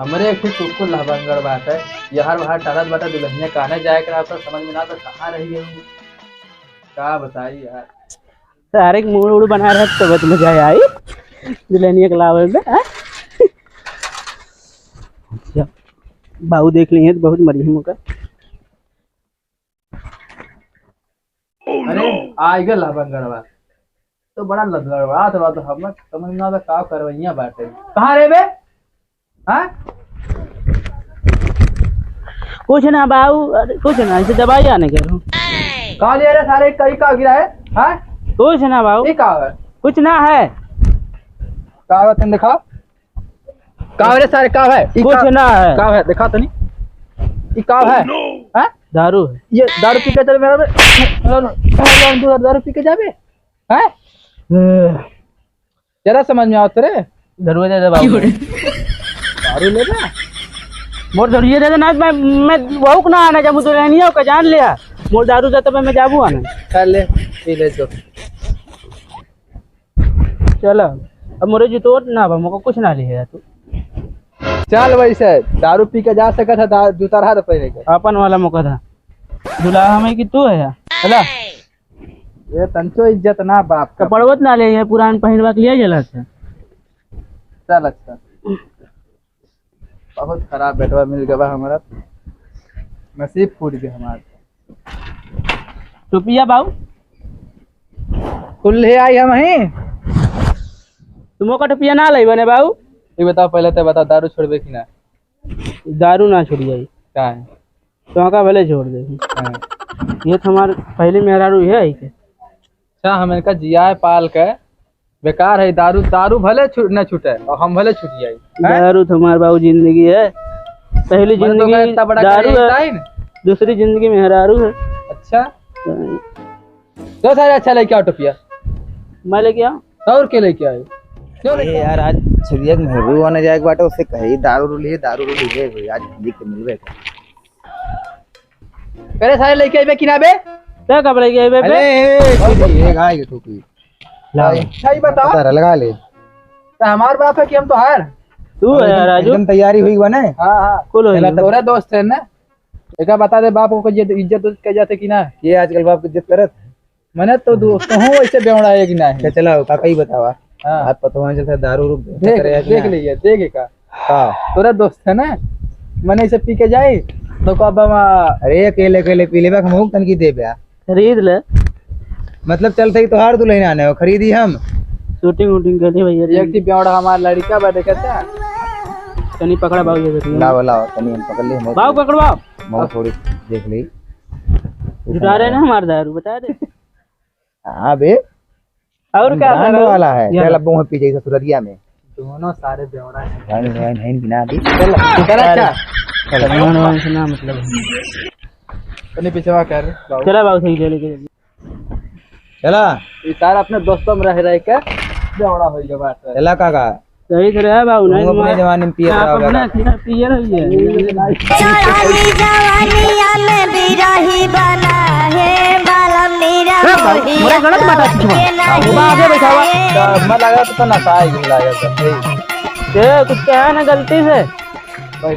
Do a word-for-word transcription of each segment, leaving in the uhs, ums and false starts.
हमरे एक ठे कुकुर लहबंगड़ बाटे, यहर वहर टहरत बाटे, दुल्हनिया काने जाए के रहत, समझ में ना तो कहाँ रह गई। का बताई यार। सारे के मूड उड़ बना रहे तो बहुत मजा आई दुल्हनिया के लावे में, हाँ? अच्छा, बाऊ देख लिए तो बहुत मरी हम का। अरे, आ गया लहबंगड़वा। तो बड़ा लदगड़वा तो, तो हम समझ ना आता का करवैया बाटे। कहाँ रे बे? हाँ? कुछ ना बाऊ, अरे कुछ ना, इसे दवाई आने करो। का ले रे सारे, कई का गिरा है? हाँ? कुछ ना बाऊ। ये का है? कुछ ना है। का है, तुम दिखाओ। का है रे सारे, का है? ई कुछ का, ना है। का है? दिखा तनी। ई का है? हैं? दारू है। ये दारू पी के चल मेरा बे-, दारू, दारू, दारू पी के जाबे? हैं? जरा समझ में आवत रे। दारू दे दे बाबू। दारू ले ना। मोर दारू ये दे दे ना, मैं, मैं वहू के ना आना जाबू, तो रहनी हो का जान लिया। मोर दारू दे तो मैं, मैं जाबू आना। चल ले, पी ले जो। चल, अब मोरे जूतो ना बा, मोको कुछ ना लिहे तू। चल वैसे, दारू पी के जा सकत है, दा-, जूता रहा तो पहने के। अपन वाला मोका था। दुल्हा हमें कि तू है यार। चला। ये तंचो इज्जत ना बाप का। कपड़वत ना ले, ये पुरान पहिरवा के लिए जला था। चल अच्छा। बहुत खराब बेटवा मिल गवा हमारा, नसीब फूट गया हमारा। टोपिया बाऊ? कुल ले आई हम ही। तुम ओका टोपिया ना लाई बने बाऊ? ये बताओ, पहले तो बताओ, दारू छोड़बे कि ना? दारू ना छोड़ी आई। का है? तो का भले छोड़ दे। हाँ। ये तो हमार पहले मेहरारू है ही के। अच्छा, हम इनका जियाए पाल के बेकार है, दारू, दारू भले छु-, न छूटे और हम भले छूट जाई। हैं? दारू तो हमार बाबू जिंदगी है, पहली मर्दों का जिंदगी इतना बड़ा दारू करेज है, था ही ना। दूसरी जिंदगी मेहरारू है। अच्छा। हाँ। तो सारे अच्छा लेके आओ टोपिया। मैं लेके आऊँ? और के लेके आए? क्यों लेके ए आए? यार, आज छुरिया के मेहरू आने जाए के बाटे, उससे कही दारू रू लिए, दारू रू लिए भाई, आज दिख के मिलबे कर। अरे सारे लेके आइबे कि ना बे? ते कब लेके आइबे बे? अरे, ए, ए, ए, ए, भाई, ये टोपी। ला। अच्छा, ये बता। पता लगा ले। तो हमार बाप है कि हम तो हार? तू है यार, राजू। एकदम तैयारी हुई बा ना? हाँ, हाँ। कुल होई। चला तब। तोरा दोस्त है ना? एका बता दे, बाप को इज्जत, इज्जत उज्जत कर जाते कि ना? ये आजकल बाप की इज्जत करत? मने तो दोस्त हूँ, वैसे बेवड़ा है कि नहीं? अच्छा, चलाओ, काका ही बतावा। हाँ। आप पतवा जैसे दारू उरू देख, करे या कि देख ना? लीजिए, देख का। हाँ। तोरा दोस्त है ना, मने इसे पी के जाई, तो कब हम, अरे, अकेले, अकेले पी लेबा, हम तनकी देबे आ। खरीद ले। मतलब, चलते ही तोहार दुल्हन आने हो, खरीदी हम। शूटिंग वूटिंग कर ली भैया। एक थी बेवड़ा हमार लड़का बा, देखा था? तनी पकड़ा बाबू, ये देखिए। लाओ, लाओ, तनी हम पकड़ ले, हम बाबू पकड़वाओ। मऊ थोड़ी देख ली। जुटा रहे ना हमार दारू, बता दे। हाँ बे। और हम क्या brand करो? वाला है। चल, अब वहाँ पी जाइए ससुररिया में। दोनों सारे बेवड़ा हैं। Brand, brand है कि ना अभी? चल, चल, अच्छा। चल। Brand वाला से ना मतलब है। तनी पीछे कर, बाबू। चला बाबू, सही चले, चले। चला। ये सारा अपने दोस्तों में रह, रह के बेवड़ा हो गया बात है। चला काका। सही से रहे बाबू, नहीं तुम अपने मार। जमाने में पिए आप रहा होगा। अपना खिला पिए रहिए। चढ़ली जवानिया में बिरही बना है, बालम मेरा ए, बाबू, मोहिया बड़ा गलत बात है, के नहीं वो आगे बैठा हुआ। आए। तो मैं लगा तो नशा ही लगा था। ए, कुछ कहा ना गलती से। भाई,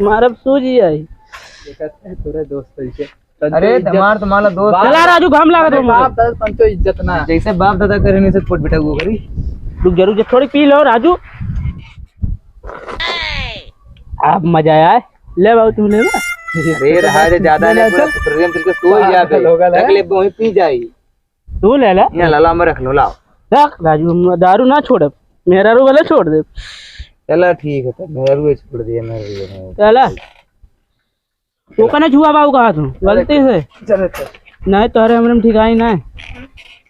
मारब सूझ ही आई। देखा था, तोरे दोस्त ऐसे। अरे, तमार, तमार दोस्त। चला राजू, घाम लागत अरे, हो मुझे। बाप दादा, पंचो इज्जत ना। जैसे बाप दादा करे, नहीं से पोट बेटा वो करी। रुक जा, रुक जा, थोड़ी पी लो राजू। अब मजा आया है। ले बाबू, तू ले बा। अरे, रहा रे, ज्यादा ले, नहीं, पूरा चल। प्रोग्राम चल के तू ही जा बे। पागल हो गया, रख ले, वहीं पी जाई। तू ले ले। ना, लाला, मैं रख लो, लाओ। रख राजू, हम दारू ना छोड़ब। मेहरारू वाला छोड़ दे। चला, ठीक है, तो मेहरारू छोड़ दिया, मेहरारू। चला। ओका ना छुआ बाबू कहा तू, गलती से। चलो, चलो। नहीं, तोहरे हमरे में ठिकाई ना है।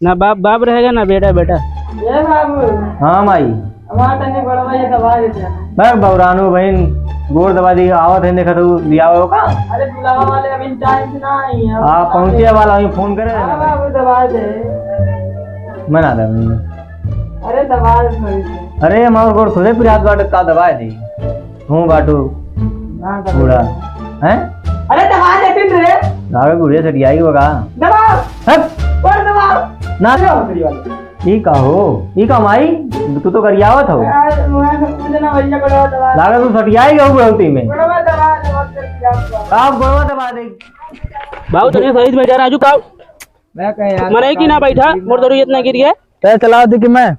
ना बाप बाप रहेगा, ना बेटा बेटा। ए बाबू। हाँ माई। हमारा तनी बड़वा ये दबा देते हैं। बस बौरानो बहन, गोड़ दबा दी, आवत है, देखा तू लियावे हो का? अरे बुलावा वाले अभी टाइम से ना आई है। हाँ, पहुँचे वाला हूँ, फोन करे हाँ ना। बाबू, दबा दे। मैं ना दे। अरे दबा दे थोड़ी सी। अरे हमारे गोड़ थोड़े पिरात बाटे, का दबा दी? हूँ बाटू। ना दबा। बूढ़ा। हैं? अरे दबा दे फिर रे। गावे बुढ़िया सटियाई होगा। दबा। हट। और दबा। ना। अरे हथड़ी वाले। ई का हो? ई का माई? तू तो गरियावत हो। यार, मैं लागत तो सटियाई गऊ बहुती में। का गोड़वा दबा दे? बाबू, तनी सही में जा, राजू, का? मैं कहे यार, मने कि ना बैठा, मोर दरू इतना गिर गया। तै चलाओ दे कि मैं?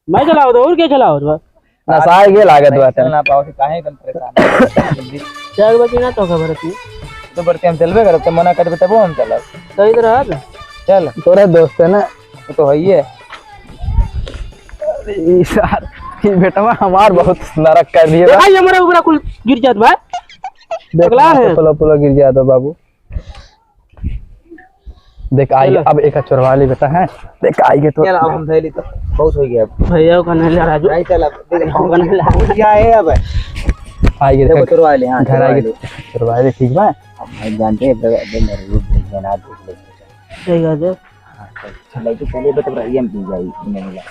मैं चलाओ तो और क्या चलाओ तो? नसाए के लागत बाटे। चल ना पाओ, काहे एकदम परेशान है? चार बजे ना तो खबर थी। तो बढ़ते हम चलबे करब, तो मना करबे तबो हम चलब। सही तो रहा ना। चल। तोरे दोस्त है ना? वो तो है ही है। अरे ई सार, ई बेटवा हमार बहुत नरक कर दिए बा। देखा, ये हमारा ऊपर कुल गिर जात बा। देख, पगला है। पुला, पुला गिर जात बा बाबू। देख, आई, चलो। अब एक चोरवा ले बेटा, हैं? देख, आई के तो चल, अब हम धैली तो बहुत हो गया अब। भैया का नहीं ले, राजू। नहीं, चल, अब देख, का नहीं ले। क्या है अब? आई के देखो, देख, चोरवा ले, हाँ, घर चोरवा आई के ले। चोरवा ले, ठीक बा? अब भाई जानते हैं, बे-, बे-, मेरे रूप देख लेना, देख ले। सही बात है। हाँ, चल, चल, तो पहले बता, हम पी जाई, नहीं मिला।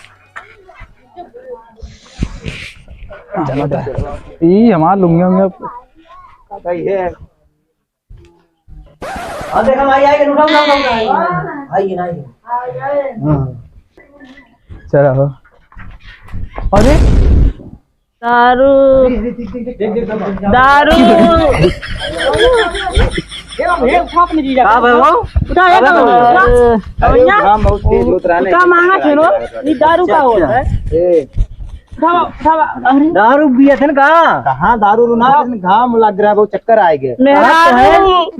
ई हमार लुंगिया उंगिया। काका, ये हाँ, देख, हम आई, आई, उठा, उठा, उठा, उठा, आई, आई, आई, आई। हाँ। चला हो। अरे? दारू। देख, देख, देख, देख। दारू। ये, ये उठा अपने जीजा का को। भाई, वो? उठा, उठा, अरे, उठा। अरे, भैया। काम बहुत तेज होत रहा ना, उठा, मांगा थे नो। ये दारू का होता है? ए। उठावा, उठावा, अरे। दारू पियत हन का? कहाँ दारू रू ना, घाम लग रहा है, बहुत चक्कर आए गए। मेहरारू, हाँ।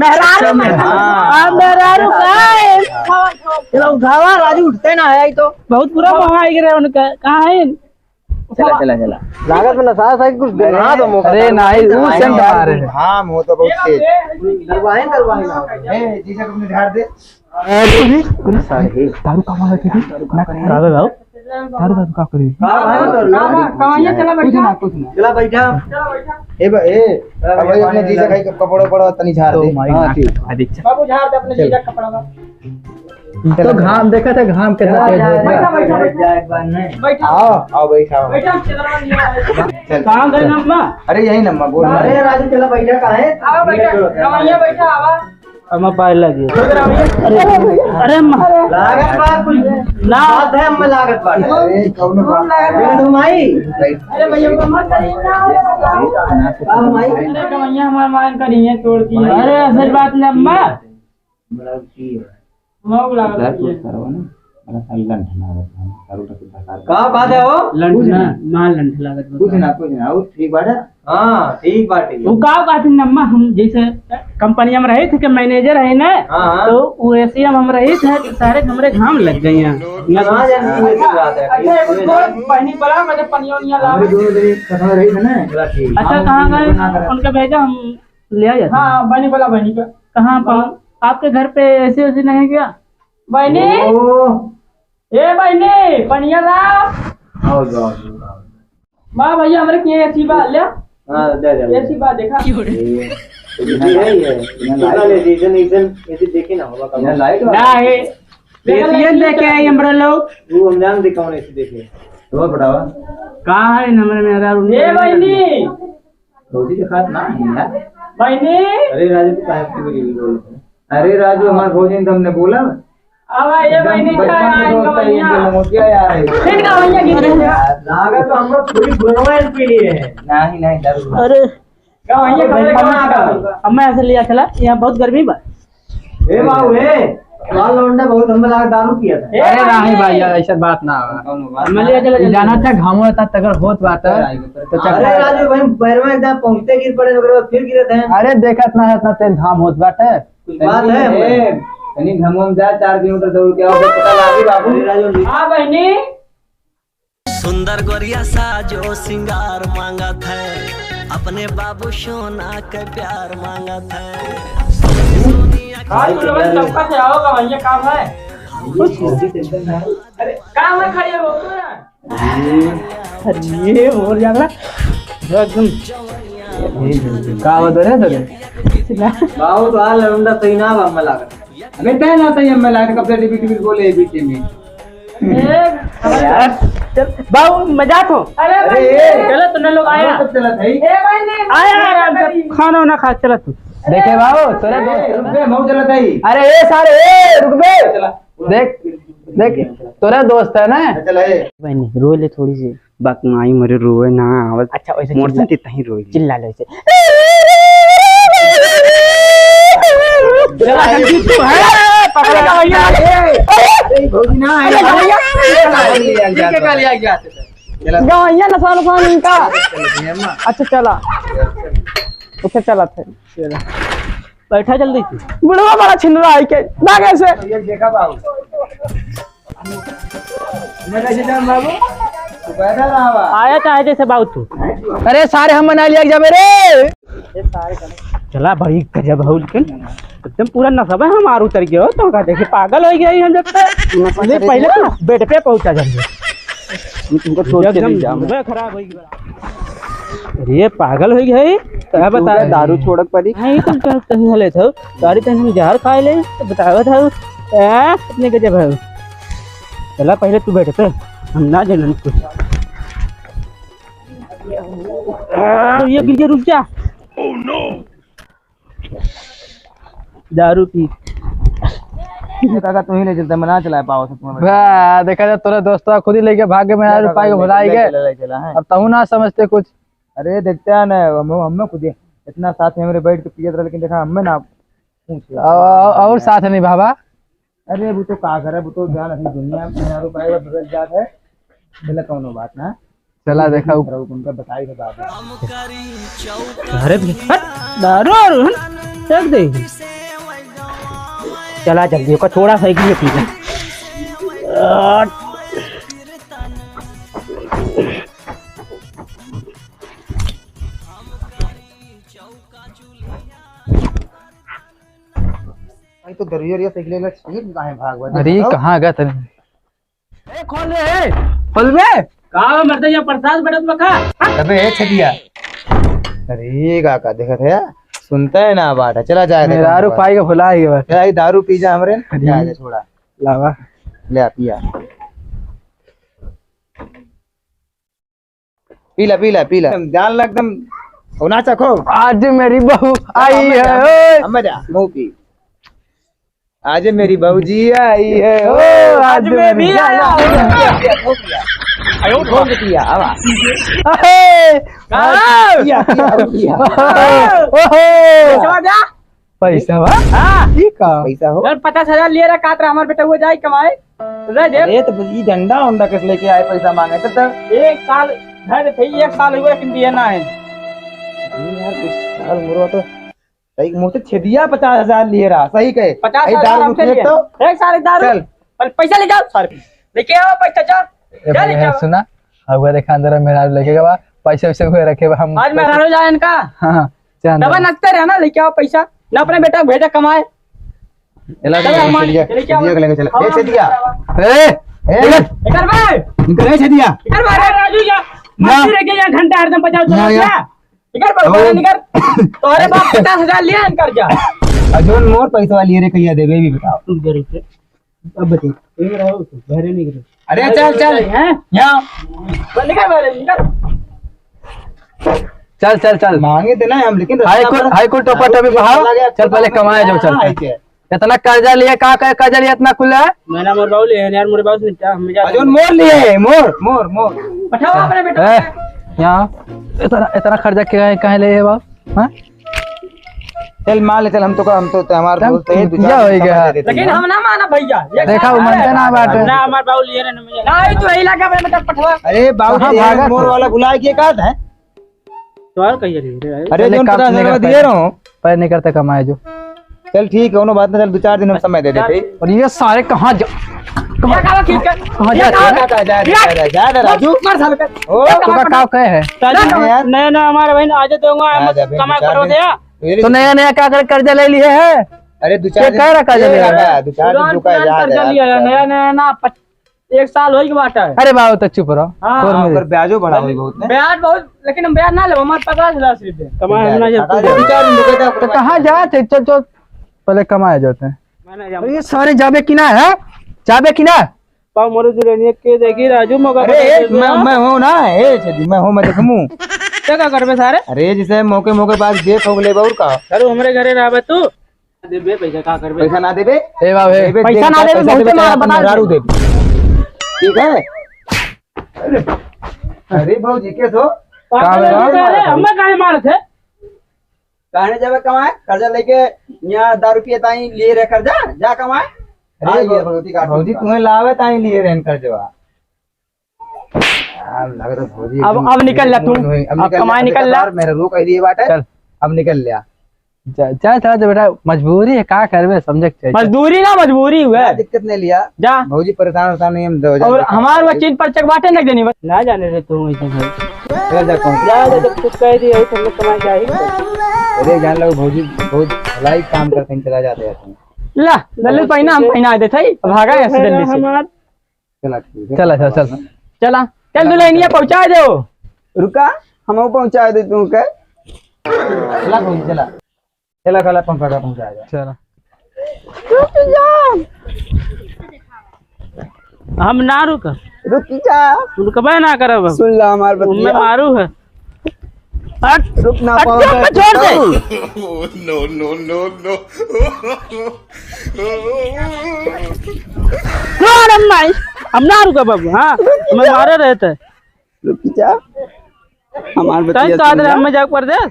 मेहरारू, हाँ। हाँ, मेहरारू का है? चलो उठावा, राजू उठते ना है, आई तो। बहुत बुरा मोह आए गए उनका, कहाँ है? चला, चला, चला। लागत में नशा सा कुछ दिखा दो मौका। अरे नहीं, वो सेंट मारे हैं। घाम हो तो बहुत तेज। दरवाजे, दरवाजे ना। ए, जीजा को झाड़ दे। अरे, अरे, सारे। दारू का मांगत है? दारू का करे? दारू, दारू। दारू, दारू का करे? हाँ, भाई, तो लोग कमाइया चला कुछ बैठा। ना, कुछ ना। चला बैठा। चला बैठा। ए बा-, ए, अब भाई अपने जीजा का कपड़ा उपड़ा तनी झाड़ दे। तो माई हाँ, ना, ठीक। आ देख। बाबू झाड़ दे अपने चल। जीजा का कपड़ा बा। चल, तो चल। घाम देखा था, घाम कैसा चला, तेज चला, होता है। बैठा, बैठा, बैठा। बैठा। आओ, आओ, बैठा, आओ। बैठा, चला, चला। चल, कहाँ गए चल। नम्मा? अरे, यही नम्मा, गोल अरे, में। राजू, चला, बैठा, कहाँ है? आओ, बैठा, कमाइया बैठा, आवा। अम्मा पाए लगी। अरे, अरे अम्मा। लागत बा कुछ। ना। बात है अम्मा लागत बा। अरे, कौनो बात नहीं। अरे, तुम आई। अरे भैया, अम्मा करी ना। अम्मा आई। अरे, कमैया हमार मान करी है, तोड़ दी। अरे, असल बात ना अम्मा। मौग लागत है। बड़ा साल लंठ लागत है, दारू का सुद्धा साल। का बात है हो? लंठ कुछ ना, ना। माल लंठ लागत बा। कुछ ना, कुछ ना, और ठीक बात है। हाँ, ठीक बात है। वो का कहत है अम्मा, हम जैसे कंपनिया में रहे थे कि मैनेजर है ना, हाँ, हाँ। तो वैसे हम, हम रहे थे कि सारे हमरे घाम लग गए हैं। हाँ, जान की वैसी बात है। अच्छा, एक और बहनी बड़ा, मतलब, पनिया उनिया ला। हमरे दोनों जने एक साथ में रही थे ना। बड़ा ठीक। अच्छा, कहाँ गए? उनका भेजा, हम ले आया था। हाँ, बहनी बड़ा, बहनी का। कहाँ पर? हाँ। आपके घर पे एसी वेसी नहीं है क्या? बहनी। ओ। ए बहनी, पनिया ला। आओ, जाओ, जाओ, जाओ। बा भैया, हमरे के एसी बा, ले। हाँ, दे दे। एसी बा, देखा। ये, ये है, ये। इधर लाइट ले, इधर, इधर, इधर देखे ना, होगा कब। इधर लाइट ना वाला है। देखा एसी लाइट देखे नहीं हैं, हमरे लोग। वो हम जान दे कौन एसी देखे। तो बताओ। कहाँ है नंबर में आधार उन्हीं ए बहनी। रोटी के साथ ना है यार। बहनी। अरे राजू, तू काहे के बोली बोल? अरे राजू, हमारे भोजन तुमने बोला? अब ये एकदम बहनी का बचपन से आए दोस्त है, गवैया। इनके लंगोटिया यार है। फिर गवैया गिर गया। लागत तो हम लोग पूरी गुरवा पी लिए है। नहीं, नहीं, दारू। अरे। गवैया कमरे कहाँ आ गया? अब मैं ऐसे लिया चला, यहाँ बहुत गर्मी बा। ए बाबू, ए, लाल लौंडा बहुत हमें लगा दारू पिया था। ए अरे भाई, नहीं भाई, यार, ऐसा बात ना बा। कौनो बात हम ना। लिया चला, ये जाना था, घामो इतना तगड़ होत बात है। तो अरे चक्कर राजू भाई, पैर में एकदम पहुंचते गिर पड़े, ओकरे बाद फिर गिरत हैं। अरे देखत ना है, इतना तेज घाम होत बाटे। कुछ बात है? ए, तनी घामो में जा, चार किलोमीटर दौड़ के आओ, फिर पता लागी बाबू। अरे राजू, हाँ बहनी। सुंदर गोरिया साजो सिंगार मांगत है, अपने बाबू सोना के प्यार मांगत है। आज तू लोगन चौका से आओ, गवैया काम है। अरे, काम है, खड़े हो, तो यार। अरे, ये और ज्यादा। एकदम। का हो, दरे, दरे? बाबू, तो हाल लौंडा सही ना बा, मला। अबे, तय ना, तय में लाइट कब से टिपिट टिपिट बोले है बीच में। ए, यार, चल, बाबू, मैं जात हूँ। अरे, अरे, भाई, ए, चलो, तुम लोग आया। हम सब चलत है। ए, भाई, नहीं, आया, नहीं, आराम से, नहीं। खाना वाना खा, चलो तू। देखे बाबू, तोरा ए, दोस्त है रुक ना? बे, मऊ चलत है। अरे, ए, सारे, ए, रुक बे। चला। देख, देख, तोरा दोस्त है ना? चला, ए। बहनी, रो ले थोड़ी सी। बक माई मरे रोए ना आवत। अच्छा, वैसे मोर चिल्ला, से तहीं रोई। चिल्ला ले वैसे। चला जल्दी तू है, पकड़ गवैया। अरे भौजी ना है। अरे गवैया। चला, चला, चला, चला। गवैया नशा नशा इनका। चला, चला, चला। अच्छा चला। अच्छा चला फिर। बैठा जल्दी। बुढ़वा बड़ा छिनरा है के, ना कैसे? ये देखा बाबू। मैं कैसे जाऊं बाबू? तू पैदल आवा। आया चाहे जैसे बाबू तू। अरे सारे हम मना लिया जाबे रे। चला भाई गजब हो, लेकिन एकदम पूरा नशा है हमार उतर गया हो, तो का देखे पागल हो गया हम जब तक। नहीं, पहले तो बेड पे पहुंचा जाएंगे। तुमको छोड़ के एकदम नहीं जाऊंगा। खराब हो गया। अरे पागल हो गया है, क्या बता दारू छोड़क पड़ी। नहीं, तुम तो कहीं हले थे, दारू तो हम जहर खाए ले, तो बतावा था, ए, कितने गजब है। चला पहले तू बैठ पे, हम ना जानन कुछ। तो ये गिर के रुक जा। दारू पी। ये काका, तू ही ले चलता, मैं ना चला पावा सच में। बा, देखा जा, तोरा दोस्तवा खुद ही लेके भाग गए, मैं ले यार काका, पाई को ले, भुलाई ले गए। चला, ले चला, हैं। अब तहु ना समझते कुछ। अरे, देखते हैं ना, हम, हम ना खुद ही इतना साथ में हमरे बैठ के पियत रहे, लेकिन देखा, हमें ना पूछ लिया। और, और साथ नहीं भावा। अरे, वो तो का करे, वो तो जान अपनी दुनिया में यार पाए बदल जात है। बोला, कौनो बात ना। चला देखा उ- उनका बताई के बात। अरे भी, हट, दारू वारू, हट, फेंक दे। चला जल्दी, ओका छोड़ा साइकिल में पी ले। भाई तो दरिया रिया साइकिल ले छीन काहे भाग भाग? अरे, कहाँ गया तने? ए, खोल रे, ए, खोल बे। का हो मर्दे, यहाँ प्रसाद बटत बा का? अबे, ए छदिया। अरे, का, का देखत है? सुनता है ना बात, चला जाए मेरा देखो। दारू पाई के भुला ही बस। चला, ये दारू पी जा हमरे, अरे। जा, जा, छोड़ा। लावा। ले आ, पिया। पीला, पीला, पीला। एकदम जान ला, एकदम होना चाखो। आज मेरी बहू आई है, ओए। अम्मा जा, मुंह पी। आज मेरी बहूजी आई है, ओ, आज आज मैं मेरी भी आया हूँ। कौन किया? आवा। अहे! कहाँ? किया, किया, किया। ओहो! पैसा बा? हाँ। ई का? पैसा हो? यार, पचास हजार लिए रहा, कात रहा, हमार बेटा हुआ जाए कमाए। ले दे। अरे, तो ई डंडा उंडा किस लेके आए, पैसा मांगे तो, तो? एक साल घर थे, एक साल हुआ, लेकिन दिए ना है। अरे यार, कुछ साल मुरवा तो सही, मुझसे छेदिया पचास हजार लिए रहा, सही कहे। पचास हजार दारू हमसे लिए। तो? एक साल दारू। चल। पर पैसा ले जाओ, सर। लेके आओ पैसा, जाओ। ए जा, भाई, लेके है, आओ। सुना, अब वो देखा, अंदर मेरा लेके गवा, पैसे वैसे हुए रखे बा, हम आज मेहरारू जाए इनका। हाँ, हाँ, जा अंदर। दबा नचते रहे ना, लेके आओ पैसा, ना अपने बेटा को भेजा कमाए। चला, चला, चला, हमारे चलिए, लेके आओ। चलिए, लेके चला। ए, छेदिया। ए, ए, निकल। निकल भाई। निकल, ए, छेदिया। निकल भाई, राजू जा। ना। मस्ती रह गया घंटा हरदम बजाओ, ना, चला यार। जा। निकल, बाबा, ओ। निकल। तोहरे बाप पचास हजार लिया है कर्जा। अजोन मोर पैसा लिए रे, कहिया देबे भी बताओ। तू गरीब से। अब बचे। ये रहो, घरे नहीं गए। अरे चल, चल। हैं? यहाँ। चल, निकल, बाहर निकल। चल, चल, चल। मांगे थे ना हम, लेकिन हाई रास्ता कुल, पर हाई कुल टोपा टोपी पहाड़। चला गया, चल, पहले कमाए जाओ, चल। हाँ, ठीक है। इतना कर्जा लिया, का, का कर्जा लिया इतना कुल है? मैंने मोर बाबू लिए हैं यार, मोरे बाबू से निपटा, हम जा अजोन मोर लिए, मोर, मोर, मोर। पठाओ अपने बेटा। ए, यहाँ इतना, इतना कर्जा के काहे, काहे ले है बाबू? हाँ? चल मान ले, चल, हम तो का, हम तो, तो हमारे तब दोस्त है, दो क्या चार दिन होएगा? समय दे देते लेकिन हैं। हम ना माना भैया, ये देखा, वो मानते ना बात है। ना, हमारे बाबू लिए ना, ना, ये तो यही लगा, मैं तब पठवा। अरे बाबू, कहाँ ये भागा मोर था? वाला भुला के का है? तो और कहिए रे, रे, अरे, पहले जो काम पचास हजार नहीं रुपया करता दिए है। रहो। पहले नहीं करता कमाए जो। चल ठीक है, कोनो बात ना, चल दो चार दिन हम समय दे देते। और ये सारे कहाँ जा, कहाँ, कहाँ खींच कर? कहाँ ये जाते कहाँ हैं? जा, जा, जा, जा, जा, जा, राजू। मार साले का। ओ, ये तो कहाँ का पड़ा? काव कहे है? राजू, हाँ यार। नया, नया हमारे बहन आज दूंगा, आ हम जा, बहन, कमाई दो चार करो दिन। दे यार। ये तो नया, नया क्या कर कर्जा ले लिए है? अरे, दो चार ये दिन कह रहा कर्जा ये ले रहा रहा है। है, दो चार दिन पुरान, रुका है, पुरान जा, कर्जा जा, लिया है, जा। नया, नया ना, पच-, एक साल होई के बाटा है। अरे बाबू, तो चुप रहो। हाँ। और हाँ, मेरे ओकर ब्याजो बढ़ा होई बहुत, ने? ब्याज बहुत, लेकिन हम ब्याज ना लेबो, हमारे पचास हजार सिर्फ दे। कमाए हम ना जाते। पचास हजार रुपया तो कहाँ जाते? चल, चल, पहले कमाए जाते हैं। मैं ना जाऊँ। अरे, ये सारे जाबे कि ना है? जाबे कि ना? पाव मोरे दुल्हनिया के देखी राजू, मौका अरे, पकड़ ए, के मैं, ना। मैं हूँ ना, ए, छेदी, मैं हूँ, मैं देखमू। क्या, क्या करबे सारे? अरे, जैसे मौके, मौके बाद देख हो गले, और का? अरे, हमरे घरे रहबे तू। देबे पैसा, का करबे? पैसा ना देबे? ए बाबू, ए। देबे, पैसा देबे, ना देबे, पैसा बहुते देबे, मार अपन बता मेहरारू दे। देबे। ठीक है? अरे, अरे भौजी, के सो? पागल का हो गया? अरे, हमें काहे मारत है? काहे जाबे कमाए? कर्जा लेके यहाँ दारू पिए ताई लिए रहे कर्जा, जा कमाए। अरे आ ये भौ-, भगवती का भौजी, तुम्हें लावे ताई लिए रहन कर्जवा। अब, अब निकल ला तू। अब कमाए निकल ला। मेरे रो कह दिए बाटे। चल। अब निकल ला। जा, जा, जा, जा बेटा, मजबूरी है, का करबे, समझे के चाहिए। मजदूरी ना, मजबूरी हुए। क्या दिक्कत नहीं लिया। जा। भौजी परेशान वरेशान नहीं, हम दो हजार और रुपये हमार वो चीन पर चक बाटे न देनी बस। ना जाने रे तू वैसे घर। चल जा, कौन? जा, जा, जब कुछ कह दिए, तो हम लोग कमाए जाए। अरे जान लो भौजी, बहुत भलाई काम करते हैं, चला जाते हैं। ला, दल्लू पहना, हम पहना देते हैं, भागा यहाँ से जल्दी से। हमार चला, ठीक है। चला, चला, चल। चला, चल दुल्हनिया पहुँचा दे। रुका, हम पहुँचा दे तू के। चला भौजी, चला। चला, चला, पहुँचा दे, पहुँचा दे। चला। रुक जा। हम ना रुक। रुक जा। रुकबे ना करब हम। सुन ला हमार बतिया। उनमें मारू है। हट। रुक ना हट, पाऊंगा। चुप, छोड़ दे। No, no, no, no। छोड़ हम नहीं, हम ना रुका बाबू, हाँ, हमें मारे रहते। रुक जा, हमार तैं बतिया तो सुन आदर ला। हमें जाके परदेस,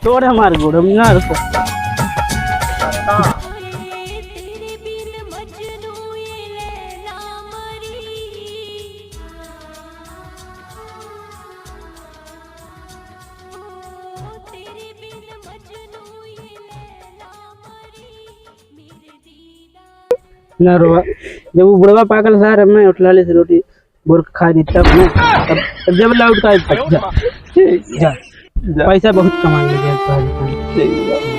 छोड़ हमार गोड़, हम ना रुका। ना रोवा, जब वो बुढ़वा पागल सार हमें उठला ले से रोटी बोर के खा दी तब ना, तब, तब जब लौट का जा, ठीक। जा, जा। पैसा बहुत कमा ले गया तुम्हारे साथ। ठीक बा।